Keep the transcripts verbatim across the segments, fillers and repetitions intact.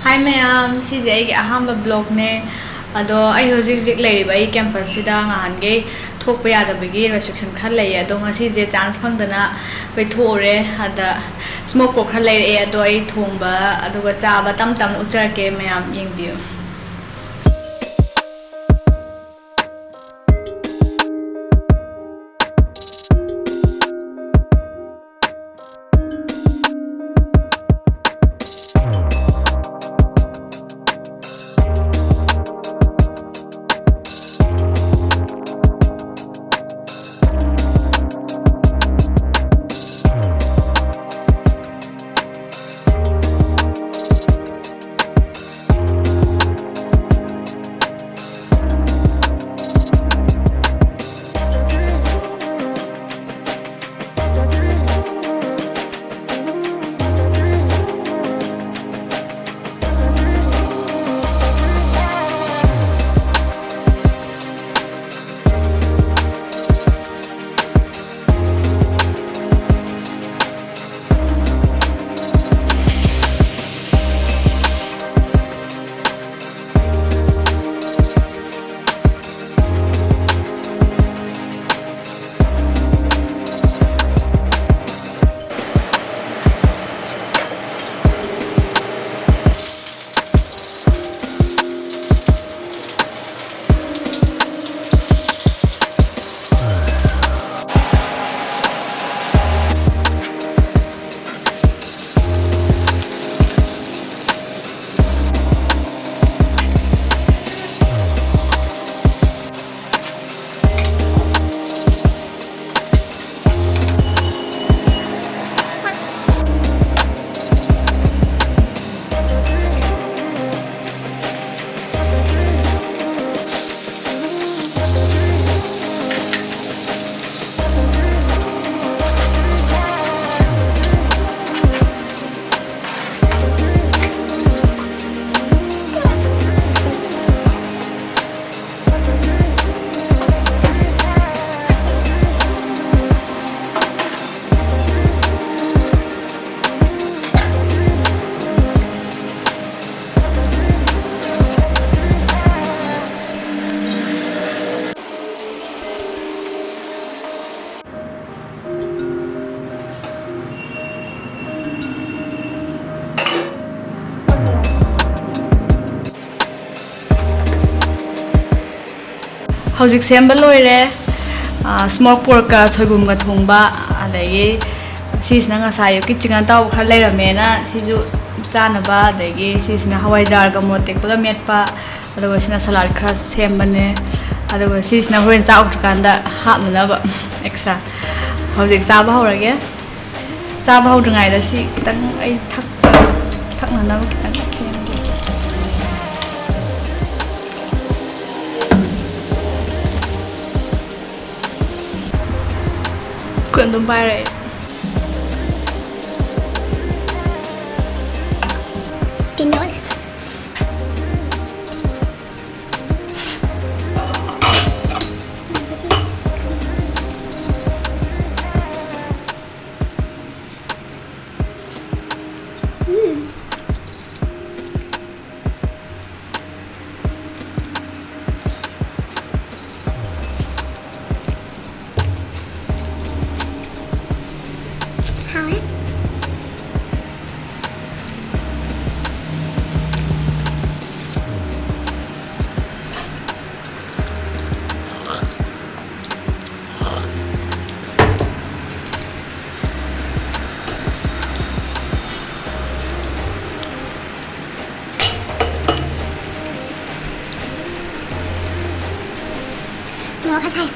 ꯍꯥꯏ ꯃꯌꯥꯝ, ꯁꯤꯁꯦ ꯑꯩꯒꯤ ꯑꯍꯥꯟꯕ ꯕ꯭ꯂꯣꯒꯅꯦ꯫ ꯑꯗꯣ ꯑꯩ ꯍꯧꯖꯤꯛ ꯍꯧꯖꯤꯛ ꯂꯩꯔꯤꯕ ꯑꯩ ꯀꯦꯝꯄꯁꯁꯤꯗ ꯉꯍꯥꯟꯈꯩ ꯊꯣꯛꯄ ꯌꯥꯗꯕꯒꯤ ꯔꯦꯁꯇ꯭ꯔꯤꯛꯁꯟ ꯈꯔ ꯂꯩꯌꯦ꯫ ꯑꯗꯣ ꯉꯁꯤꯁꯦ ꯆꯥꯟꯁ ꯐꯪꯗꯅ ꯑꯩꯈꯣꯏ ꯊꯣꯛꯎꯔꯦ꯫ ꯑꯗ ꯁ꯭ꯃꯣꯛ ꯄꯣꯔꯛ ꯈꯔ ꯂꯩꯔꯛꯑꯦ꯫ ꯑꯗꯣ ꯑꯩ ꯊꯣꯡꯕ ꯑꯗꯨꯒ ꯆꯥꯕ ꯇꯞ ꯇꯞꯅ ꯎꯠꯆꯔꯛꯀꯦ, ꯃꯌꯥꯝ ꯌꯦꯡꯕꯤꯌꯨ꯫ ꯍꯧꯖꯤꯛ ꯁꯦꯝꯕ ꯂꯣꯏꯔꯦ꯫ ꯁ꯭ꯃꯣꯛ ꯄꯣꯔꯛꯀ ꯁꯣꯏꯕꯨꯝꯒ ꯊꯣꯡꯕ, ꯑꯗꯒꯤ ꯁꯤꯁꯤꯅ ꯉꯁꯥꯏ ꯑꯌꯨꯛꯀꯤ ꯆꯤꯡꯉꯟ ꯑꯇꯥꯎꯕ ꯈꯔ ꯂꯩꯔꯝꯃꯦꯅ ꯁꯤꯁꯨ ꯆꯥꯅꯕ, ꯑꯗꯒꯤ ꯁꯤꯁꯤꯅ ꯍꯋꯥꯏꯖꯥꯔꯒ ꯃꯣꯔꯣꯛ ꯑꯇꯦꯛꯄꯒ ꯃꯦꯠꯄ, ꯑꯗꯨꯒ ꯁꯤꯅ ꯁꯂꯥꯗ ꯈꯔꯁꯨ ꯁꯦꯝꯕꯅꯦ, ꯑꯗꯨꯒ ꯁꯤꯁꯤꯅ ꯍꯣꯔꯦꯟ ꯆꯥꯛ ꯎꯠꯇ꯭ꯔꯀꯥꯟꯗ ꯍꯥꯞꯅꯅꯕ ꯑꯦꯛꯁꯇ꯭ꯔꯥ꯫ ꯍꯧꯖꯤꯛ ꯆꯥꯕ ꯍꯧꯔꯒꯦ꯫ ꯆꯥꯕ ꯍꯧꯗ꯭ꯔꯤꯉꯩꯗ ꯁꯤ ꯈꯤꯇꯪ ꯑꯩ ꯊꯛꯄ, ꯊꯛꯅꯅꯕ ꯈꯤꯇꯪ ꯁꯦꯝꯒꯦ꯫ ꯈꯨꯠ ꯑꯗꯨꯝ ꯄꯥꯏꯔꯛꯑꯦ꯫ ꯀꯩꯅꯣ? ꯍꯥꯎꯔꯦ꯫ ꯃꯣꯔꯣꯛ ꯈꯔ ꯁꯥꯏ꯫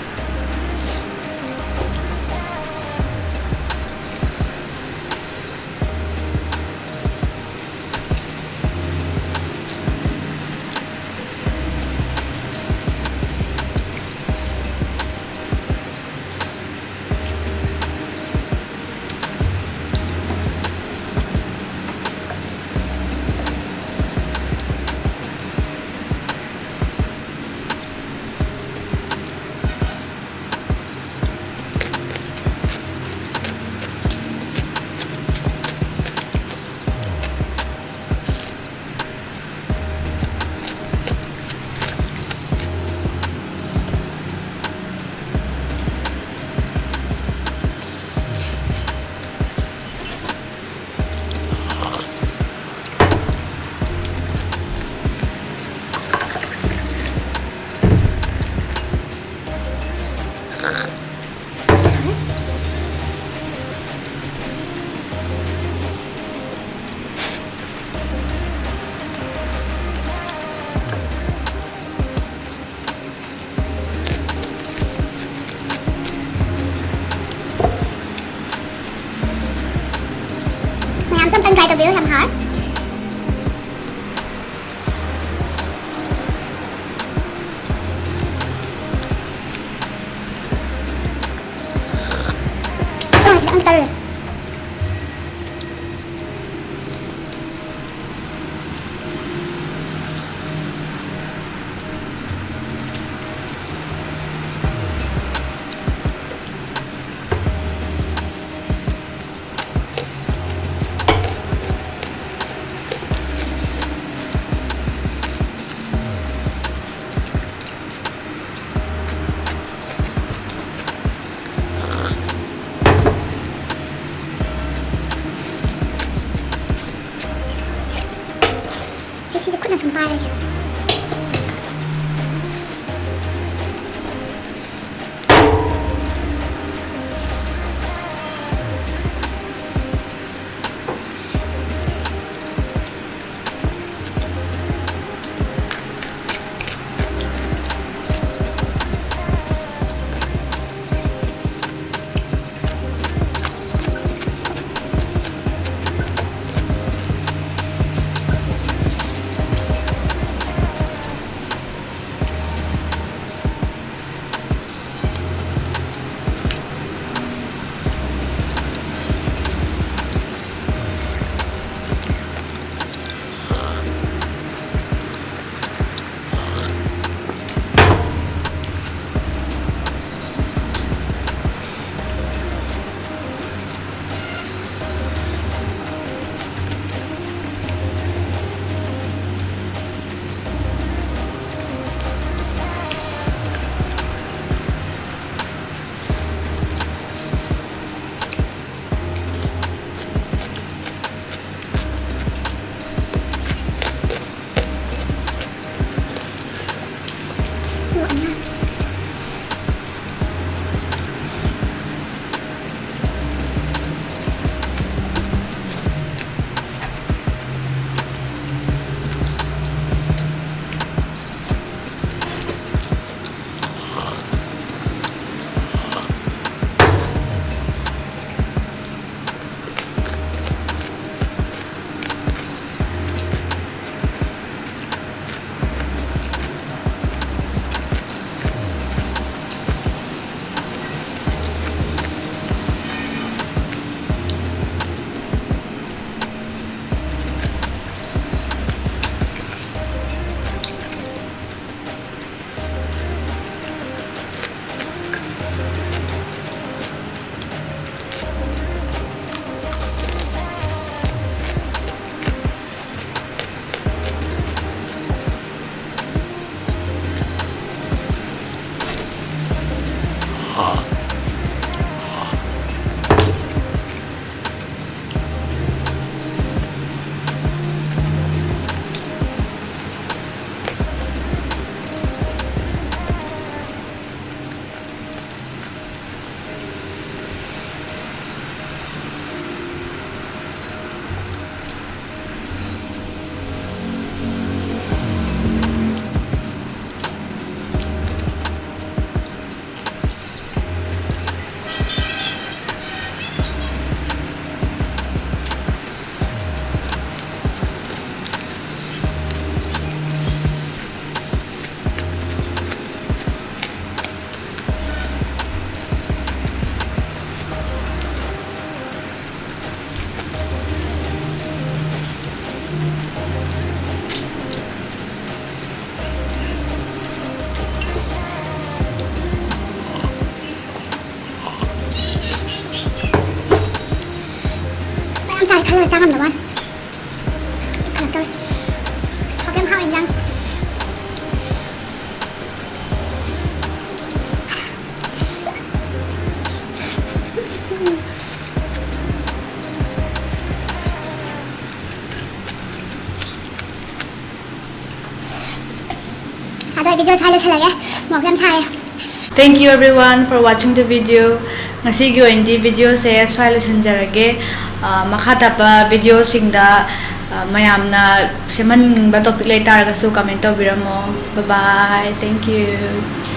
ꯑꯩ ꯁꯤꯁꯦ ꯈꯨꯠꯅ ꯁꯨꯝ ꯄꯥꯏꯔꯒꯦ꯫ ꯉꯝꯗꯕ ꯋꯥꯅꯤ꯫ ꯈꯜꯂꯛꯇꯧꯔꯦ꯫ ꯍꯥꯎꯕ ꯌꯥꯝ ꯍꯥꯎꯋꯦ ꯏꯟꯖꯥꯡ꯫ ꯑꯗꯣ ꯑꯩ ꯚꯤꯗꯤꯑꯣ ꯁ꯭ꯋꯥꯏ ꯂꯣꯏꯁꯤꯜꯂꯒꯦ꯫ ꯃꯣꯔꯣꯛ ꯌꯥꯝ ꯁꯥꯔꯦ꯫ Thank you everyone for watching the video. ꯉꯁꯤꯒꯤ ꯑꯣꯏꯅꯗꯤ ꯚꯤꯗꯤꯑꯣꯁꯦ ꯁ꯭ꯋꯥꯏ ꯂꯣꯏꯁꯤꯟꯖꯔꯒꯦ꯫ ꯑ, ꯃꯈꯥ ꯇꯥꯕ ꯚꯤꯗꯤꯑꯣꯁꯤꯡꯗ, ꯑ, ꯃꯌꯥꯝꯅ ꯁꯦꯝꯍꯟꯅꯤꯡꯕ ꯇꯣꯄꯤꯛ ꯂꯩꯇꯥꯔꯒꯁꯨ ꯀꯃꯦꯟ ꯇꯧꯕꯤꯔꯝꯃꯣ꯫ Bye bye. Thank you.